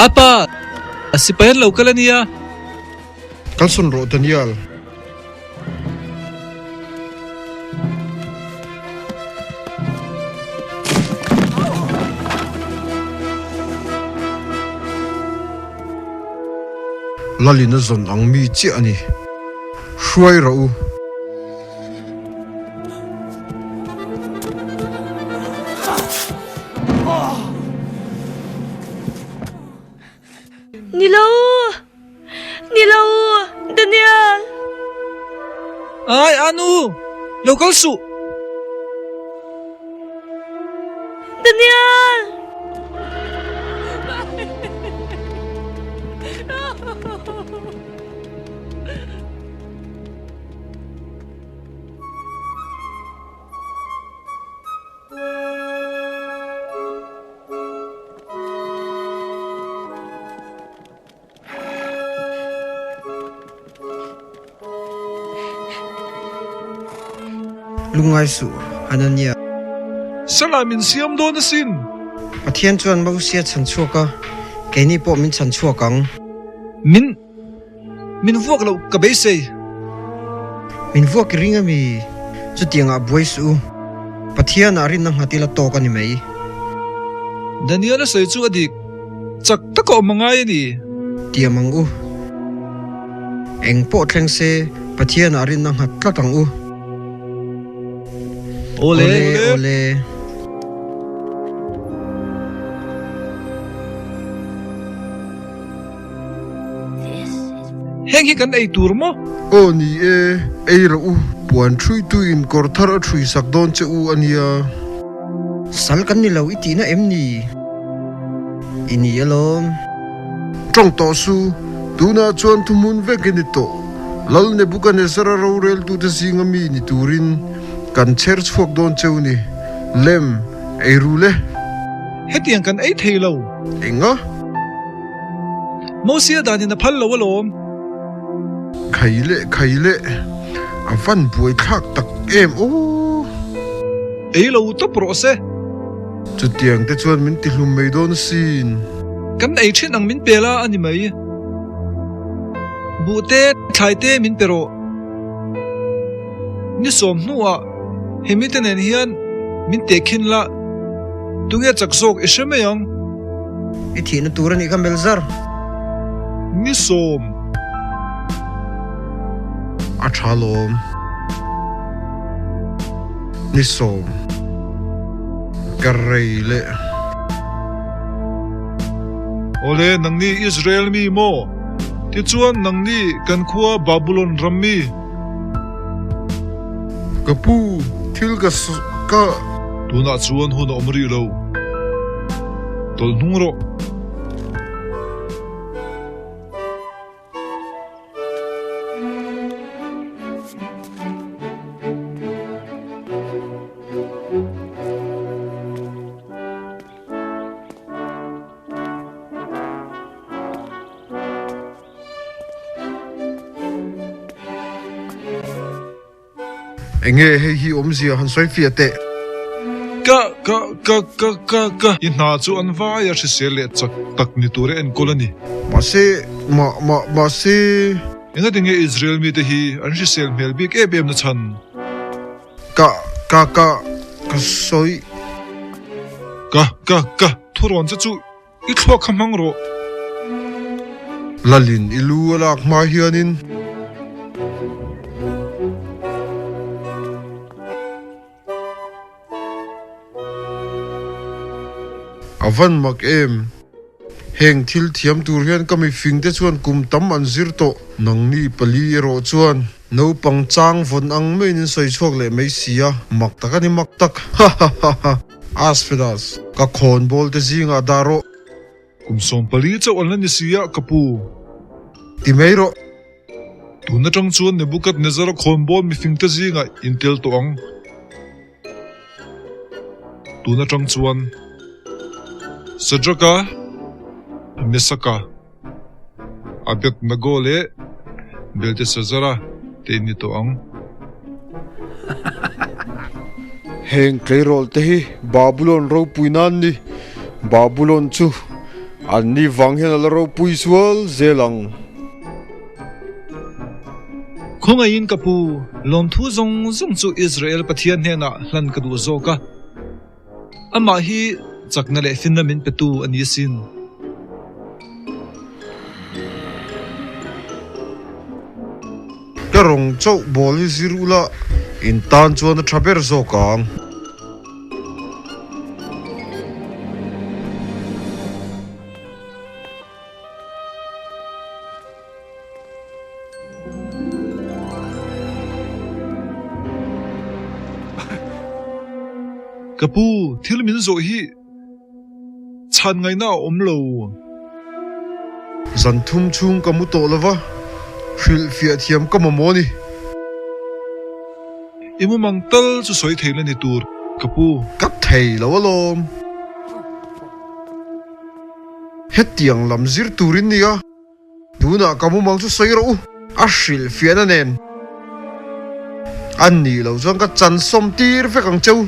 A pa, sipai an lo kal a nia. Kalsawn rawh Daniel. Lalin a zawn ang mi chiah a ni. Hruai rawh u. Ni lo! Ni lo! Daniel! Ai, Anu! Lo kal suh! Daniel! Lungngai suh, Hanania. Salah min siam dawn asin. Pathian chuan Mosia chhan chhuak a, keini pawh min chhan chhuak ang. Min Min vuak loh ka beisei. Min vuak i ring ami? Chutiangah buai suh u. Pathianah rinna nghat ila tawk a ni mai. Daniel a sawi chu a dik. Chak tak a awm a ngai a ni. Tiam ang u. Eng pawh thleng se Pathianah rinna nghat tlat ang u. Awle. Awle. Heng hi kan ei tur maw? Aw ni e, ei rawh u, puan ṭhuitu in kawr thar a ṭhui sak dawn che u a nia. Sal kan ni lo i tihna em ni? I ni alawm. Ṭawng tawh su, tunah chuan thuhmun vek i ni tawh. Lal Nebukanezzar-a roreltute zinga mi ni turin kan chher chhuak dawn cheu ni. Lem, ei ru le. Hetiang kan ei thei lo. Enga? Mosia danin a phal lo alawm. Khai leh khai leh, a van buai thlak tak em aw. Ei lo tawp rawh se. Chutiang te chuan min ti hlum mai dawn asin. Kan ei thin ang min pe la a ni mai. Buh te, thlai te min pe rawh. Ni sawm hnuah hemi te nen hian min tehkhin la, tunge chak zawk i hre mai ang. I thihna tur a nih kha Melzar. Ni sawm. A tha lawm. Ni sawm. Ka rei leh. Awle, nangni Israel mi maw? Tichuan nangni kan khua Babulon ram mi. Ka pu, thil ka ka. Tunah chuan hun a awm rih lo. Tawlh hnung rawh. Enge hei hi awmzia han sawi fiah teh. Ka ka ka ka ka ka. I hna chu an vai a hrisel leh chak tak ni tur a enkawl a ni. Mahse ma ma mahse. Engati nge Israel mite hi an hrisel hmel bik em em na chhan? Ka ka ka ka sawi. Ka ka ka thurawn che chu I thluak kha hmang rawh. Lalin i lu a lak hma hianin. A van mak em? Heng thil thiam tur hian ka mifing te chuan kum tam an zir tawh. Nangni pali erawh chuan naupang chang vawn ang maiin in sawi chhuak leh mai si a, mak tak a ni mak tak. Ha ha ha ha. Aspedas, ka khawnbawl te zingah dah rawh. Kum 14 chauh an la ni si a, ka pu. Ti mai rawh. Tun atang chuan Nebukadnezar-a khawnbawl mifing te zingah in tel tawh ang. Tun atang chuan Sadraka, Mesaka, Abednego leh Beltesazara te in ni tawh ang. Heng tleirawl te hi Babulon ropui nan ni. Babulon chu. Anni vang hian a la ropui zual zel ang. Khawngaihin ka pu, lawmthu zawng zawng chu Israel Pathian hnenah hlan ka duh zawk a. Amah hi chakna leh finna min petu a ni asin. Ka rawng chauh bawl hi zir ula in tan chuan a tha ber zawk ang. Ka pu, thil min zawh hi chhan ngaihna a awm lo. Zan thum chhung ka mu tawh lova, hrilhfiah thiam ka mamawh a ni. I mumang tal chu sawi thei la ni tur, ka pu. Ka thei lo alawm. Hetiang lam zir turin nia. Tunah ka mumang chu sawi rawh u, a hrilhfiahna nen an nih loh chuan ka chan sawm tir vek ang cheu.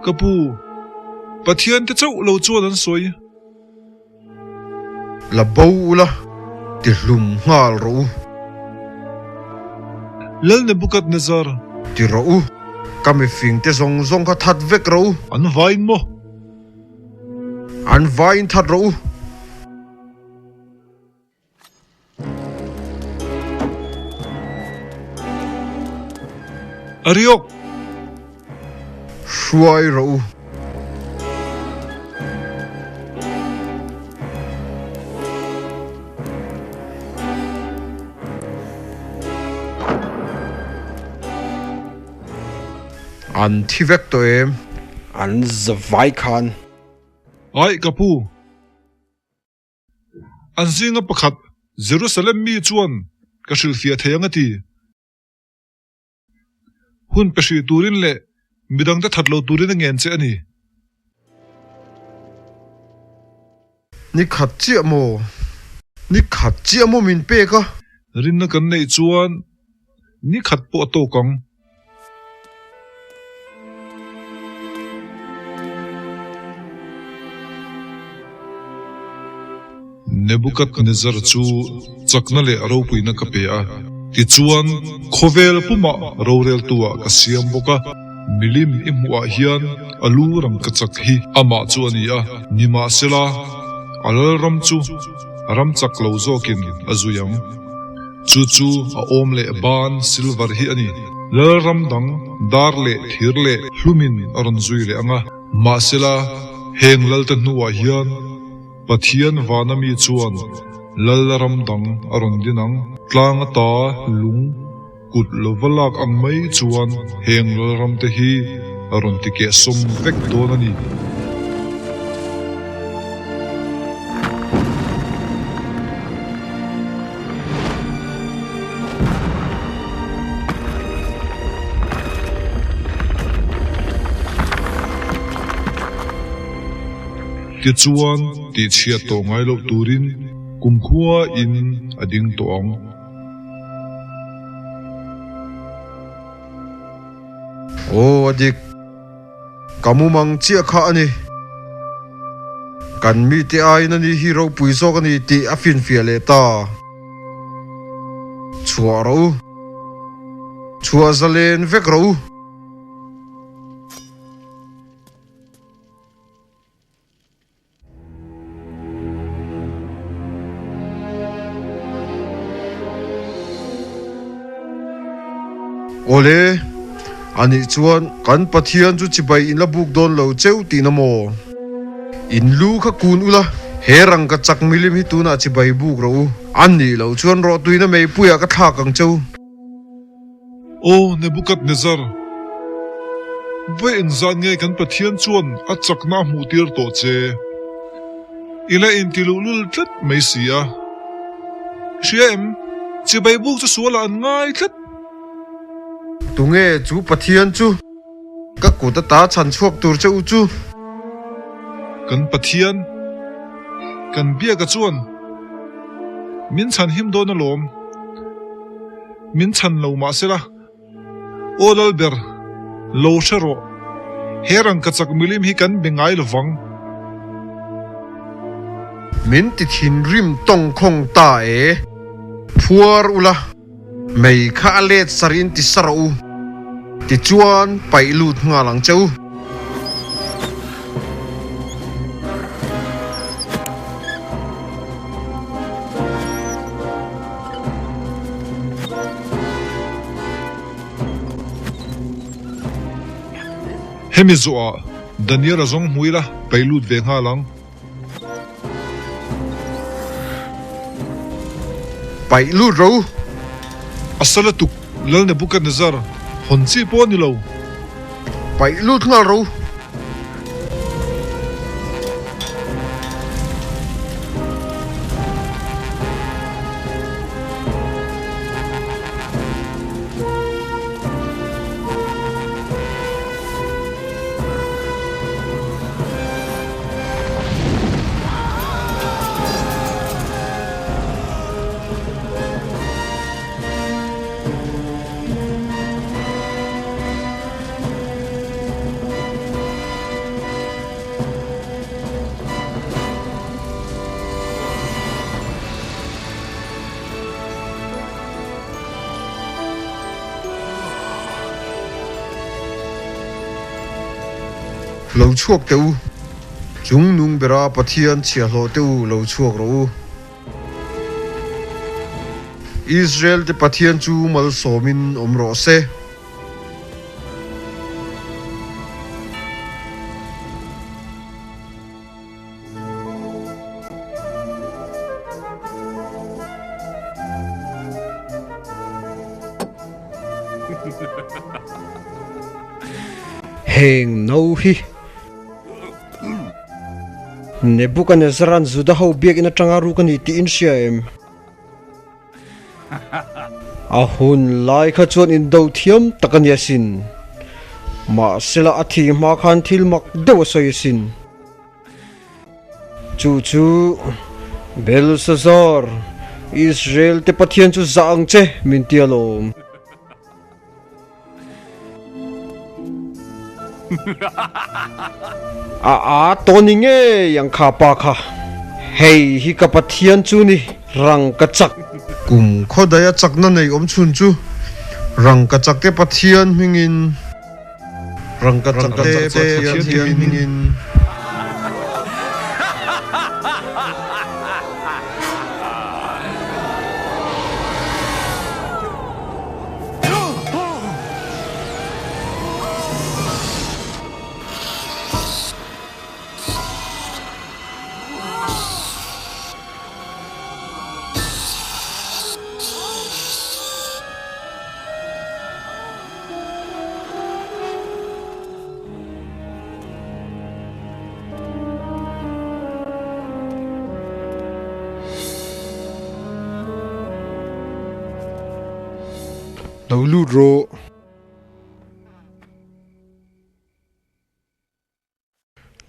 Ka pu, Pathian te chauh lo chuan an sawi. La bo ula, ti hlum nghal rawh u. Lal Nebukadnezar. Ti rawh u, ka mifing te zawng zawng kha that vek rawh u. An vain maw? An vain that rawh u. Ariok! Hruai rawh u. An thi vek tawh em? An zavai khan. Aih ka pu. An zinga pakhat Jerusalem mi chuan ka hrilhfiah thei ang a ti. Hun pe hrih turin leh midangte that lo turin a ngen che a ni. Ni khat chiah maw? Ni khat chiah maw min pek a? Rinna kan neih chuan ni khat pawh a tawk ang. Nebukadnezzar chu chakna leh ropuina ka pe a, tichuan khawvel pumah roreltuah ka siam bawk a. Milim i hmuhah hian a lu rangkachak hi amah chu a ni a, nimahsela a lalram chu ram chak lo zawkin a zui ang. Chu chu a awm leh ban silver hi a ni. Lalram dang dar leh thir leh hlumin a rawn zui leh ang a. Mahsela, heng lalte hnuah hian Pathian vana mi chuan lalram dang a rawn din ang. Tlang ata lung kut lova lak ang mai chuan heng lalramte hi a rawn ti kehsawm vek dawn a ni. Tichuan, tihchhiat tawh ngai loh turin kumkhua in a ding tawh ang. Aw, a dik. Ka mumang chiah kha a ni. Kan mite aiin ani hi ropui zawk a ni tih a finfiah leh ta. Chhuah rawh u. Chhuah zalen vek rawh u. Awle, anih chuan kan Pathian chu chibai in la buk dawn lo cheu tihna maw? In lu kha kun ula, he rangka chak milim hi tunah chibai buk rawh u. A nih loh chuan rawhtuina meipuiah ka thlak ang cheu. Aw Nebukadnezzar, vawi engzat nge kan Pathian chuan a chakna a hmuhtir tawh che? I la intiluhlul tlat mai si a. Hria em? Chibai buk chu sualah an ngai tlat. Tunge chu Pathian chu ka kut ata chhan chhuak tur che u chu? Kan Pathian, kan biaka chuan min chhan him dawn alawm. Min chhan lo mah sela, Aw Lalber, lo hre rawh, he rangkachak milim hi kan be ngai lovang. Min ti thinrim tawngkhawng ta e. Phuar ula, mei kha a let sarin ti sa rawh u. Tichuan paih lut nghal ang che u. Hemi zawhah Daniel-a zawng hmu ila paih lut ve nghal ang. Paih lut ro. A sala tuk Lal Nebuchadnezzar hawn chi pawh a ni lo. Paih lut nghal ro. Lo chhuak teh u, chung nung bera Pathian chhiahhlawh teh u lo chhuak rawh u. Israel te Pathian chu malsawmin awm rawh se. Heng no hi Nebuchadnezzar-a'n Juda ho biakinn atanga ruk a ni tih in hria em? A hun lai kha chuan indo thiam tak a ni asin. Mahsela a thih hma khan thil mak deuh a sawi asin. Chu chu Belshazzar, Israel te Pathian chu zah ang che, min ti alawm. A a tawh ni ngei ang kha pa kha. Hei hi ka Pathian chu ni, rang ka chak. Kum khawdaia chakna nei awm chhun chu rang ka chak te Pathian hmingin. Rangkachak te Pathian hmingin. Lo lut rawh.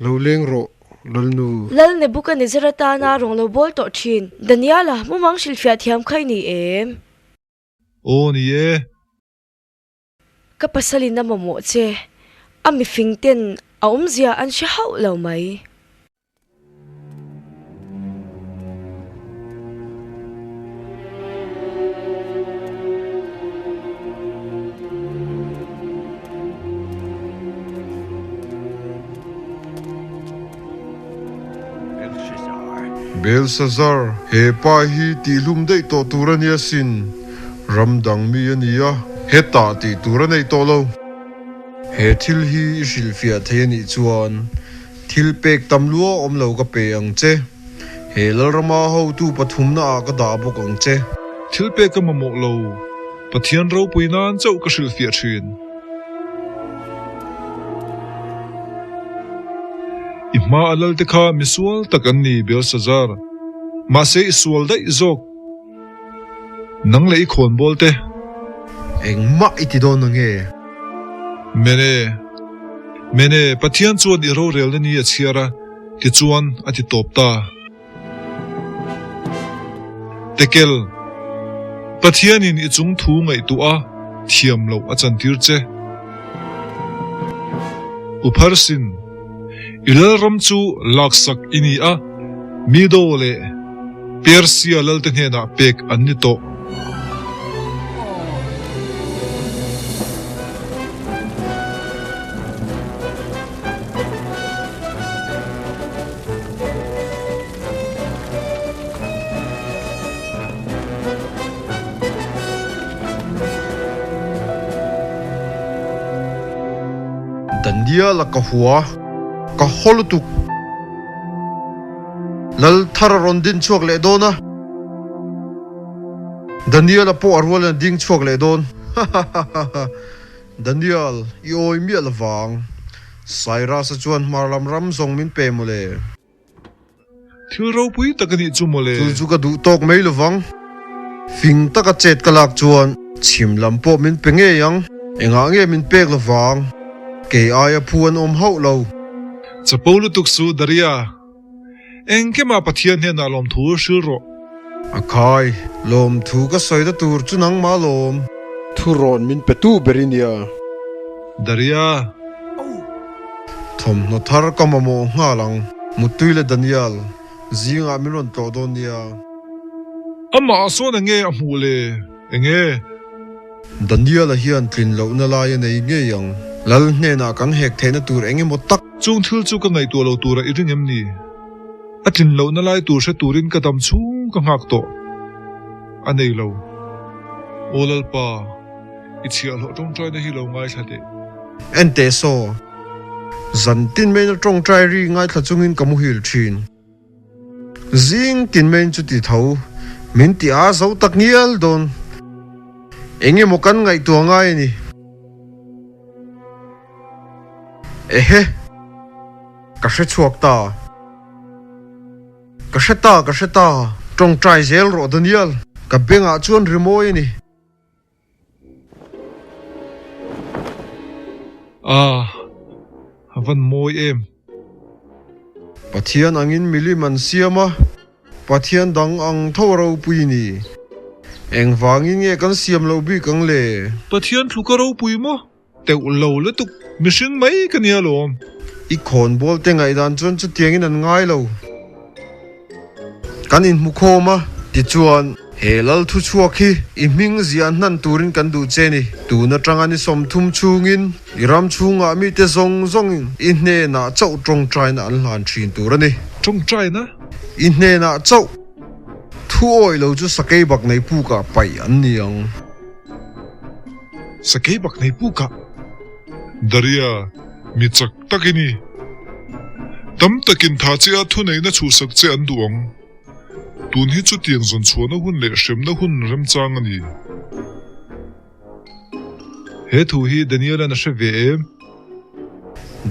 Lo leng rawh, Lalnu. Lal Nebuchadnezzar atana rawng lo bawl tawh thin, Daniela, mumang hrilhfiah thiam kha i ni em? Aw ni e. Ka pasalin a mamawh che, a mifing ten a awmzia an hre hauh lo mai. Belshazzar, he pa hi tihlum daih tawh tur a nia sin. Ram dang mi a ni a, hetah tih tur a neih tawh lo. He thil hi i hrilhfiah thei a nih chuan thil pek tam lua awm lo ka pe ang che. He Lalrama hotu pathumna ah ka dah bawk ang che. Thil pek ka mamawh lo, Pathian ropui nan chauh ka hrilhfiah thin. I hma a lal te kha misual tak an ni, Belshazzar. Mahse i sual daih zawk. Nang leh i khawnbawl te. Engmah i ti dawn ange? Mene, Mene, Pathian chuan i rorelna ni a chhiar a, tichuan a ti tawp ta. Tekel, Pathianin i chung thu ngaihtuah a thiam loh a chantir che. Upharsin, I lalram chu laksak i ni a. Medo leh Persia lalte hnenah pek an ni tawh. Daniel-a ka hua, ka haw lutuk. Lal thar a rawn din chhuak leh dawn a, Daniel-a pawh a rualin a ding chhuak leh dawn. Hahahaha. Daniel, i awi miah lovang. Cyrus-a chuan hmar lam ram zawng min pe mawle. Thil ropui tak a nih chu mawle. Chu chu ka duh tawk mai lovang. Fing taka chet ka lak chuan chhim lam pawh min pe ngei ang. Engah nge min pek lovang? Kei aia phu an awm hauh lo. Chapo lutuk su, Daria. Engkemah Pathian hnenah lawmthu hril rawh. A khai, lawmthu ka sawina tur chu nangmah lawm. Thurawn min pe tu ber i nia. Daria. Thawmhnaw thar ka mamawh nghal ang. Muttui leh Daniel, zingah min rawn tlawh dawn nia. Amah sawn enge a hmuh le? Enge? Daniel-a hian tlin lohna lai a nei ngei ang. Lal hnenah kan hek theihna tur eng emaw tak. Chung thil chu ka ngaihtuah lo tura i ring em ni? A tlin lohna lai tur hre turin ka dam chhung ka nghak tawh. A nei lo. Aw Lalpa, i chhiahhlawh tawngtaina hi lo ngaithla teh. En teh saw, zan tin maiin a tawngtai ri ngaithla chungin ka muhil thin. Zing tin maiin chuti tho, min ti a zo tak ngial dawn. Eng emaw kan ngaihtuah ngai a ni. Ehe, ka hre chhuak ta. Ka hre ta, ka hre ta. Tawngtai zel rawh Daniel, ka bengah chuan rimawi a ni. Ah, a van mawi em. Pathian angin milim an siam a, Pathian dang ang tho a ropui ni. Engvangin nge kan siam loh bik ang le? Pathian tluk a ropui maw? Teuh lo lutuk, mihring mai ka nia lawm. I khawnbawl te ngaihdan chuan chutiangin an ngai lo. Kan inhmukhawm a, tichuan, he lal thuchhuak hi i hming ziah hnan turin kan duh che ni. Tun atanga ni 30 chhungin i ram chhungah mite zawng zawngin i hnenah chauh tawngtaina an hlan thin tur a ni. Tawngtaina? I hnenah chauh thu awih lo chu sakei bak nei pukah paih an ni ang. Sakei bak nei pukah. Daria, mi chak tak i ni. Tam takin tha che a thuneihna chhuhsak che an duh ang. Tun hi chutiang zawn chhuahna hun leh hremna hun remchang a ni. He thu hi Daniel-a'n a hre ve em?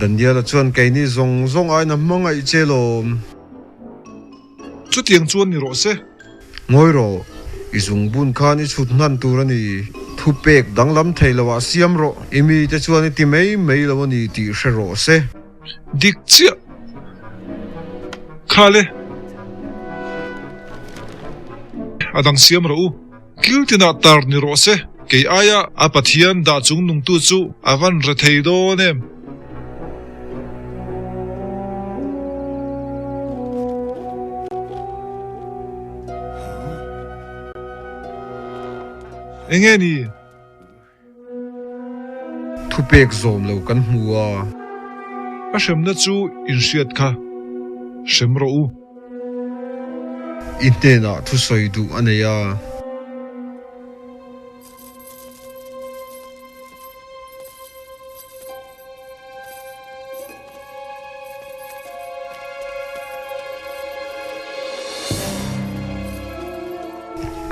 Daniel-a chuan keini zawng zawng aiin a hmangaih che lawm. Chutiang chuan ni rawh se. Ngawi rawh, i zungbun khan i chhut hnan tur a ni. Thupek danglam thei lo ah siam rawh, i mite chuan i ti mai mai lo a ni tih hre rawh se. Dik chiah. Kha le. A dang siam rawh u. Kil tinah tar ni rawh se, kei aia a Pathian dah chung nungtu chu a van re thei dawn em? Enge ni? Thupek zawm lo kan hmu a. A hremna chu inhriat kha hrem rawh u. I hnenah thusawi duh a nei a.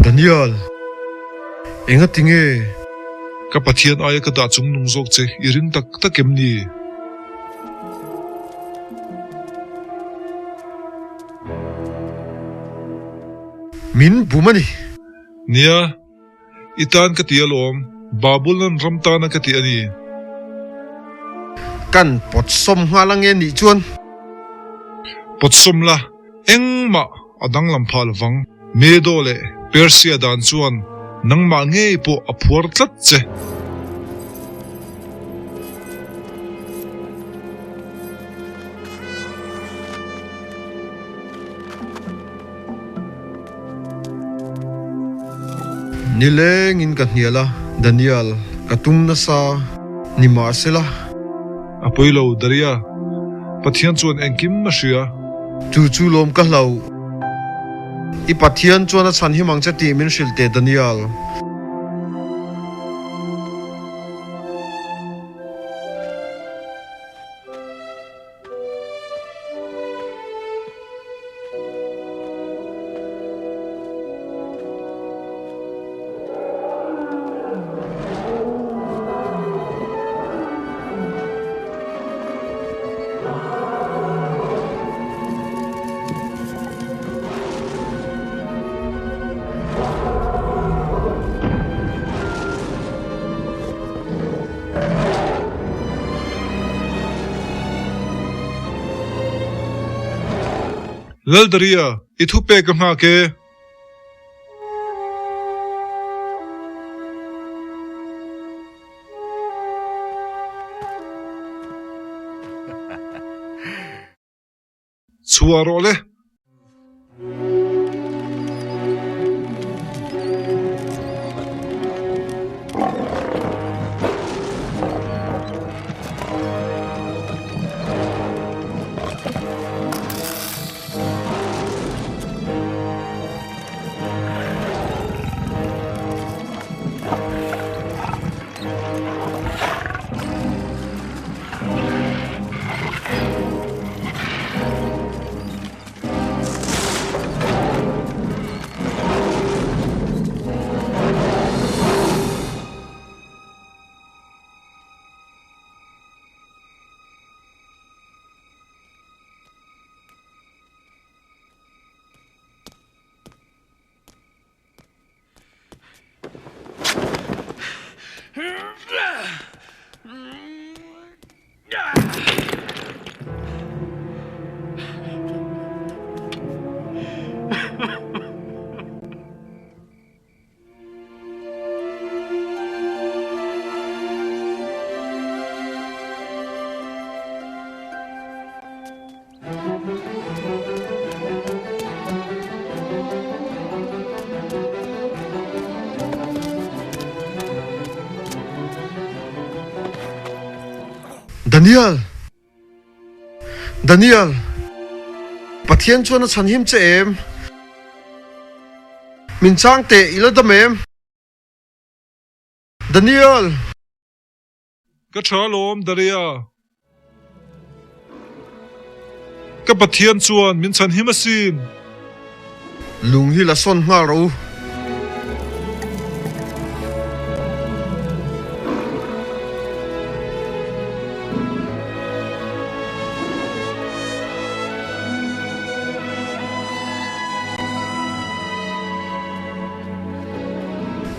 Daniel, engati nge? Ka Pathian aia ka dah chung nung zawk che i ring tak tak em ni? Min bum a ni. Nia. I tan ka ti alawm, Babulon ram tana ka ti a ni. Kan pawt sawm nghal ange nih chuan. Pawt sawm la, engmah a danglam phah lovang. Medo leh Persia dan chuan nangmah ngei pawh a phuar tlat che. Nilengin ka hnial a, Daniel, ka tum nasa, nimahsela. A pawi lo, Daria. Pathian chuan engkim a hria. Chu chu lawm ka hlauh. I Pathian chuan a chhan him ang che tih min hrilh teh, Daniel. Laldaria, i thupek ka nghak e. Chhuah rawh le. Daniel! Daniel! Pathian chuan a chhanhim che em? Min chang teh i la dam em? Daniel! Ka tha lawm, Daria. Ka Pathian chuan min chhanhim asin. Lung hi la sawn nghal rawh u.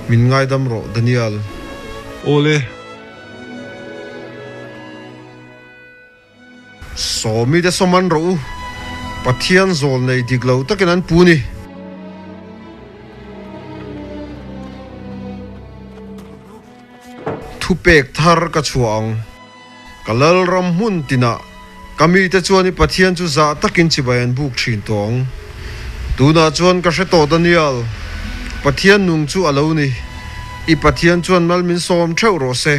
Min ngaidam rawh, Daniel. Awle. Sawmi te sawm an rawh u, Pathian zawl nei dik lo takin an pu ni. Thupek thar ka chhuah ang. Ka lalram hmun tinah ka mite chuan i Pathian chu zah takin chibai an buk thin tawh ang. Tunah chuan ka hre tawh Daniel, Pathian nung chu a lo ni. I Pathian chuan mal min sawm theuh rawh se.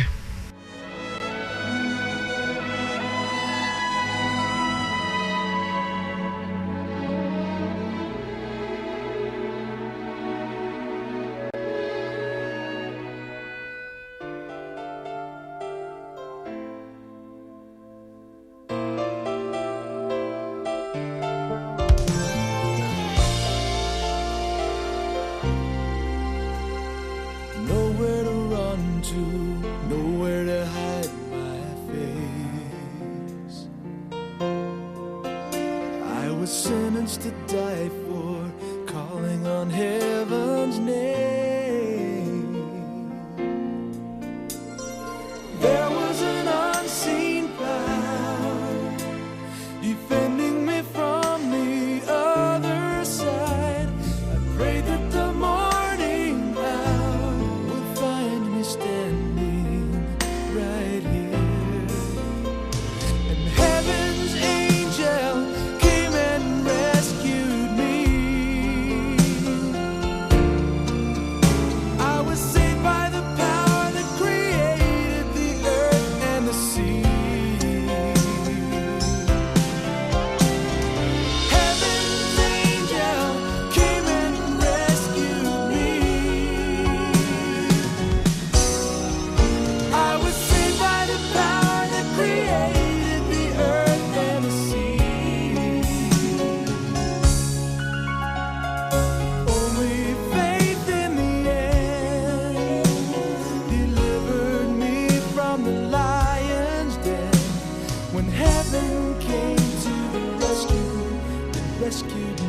rescued.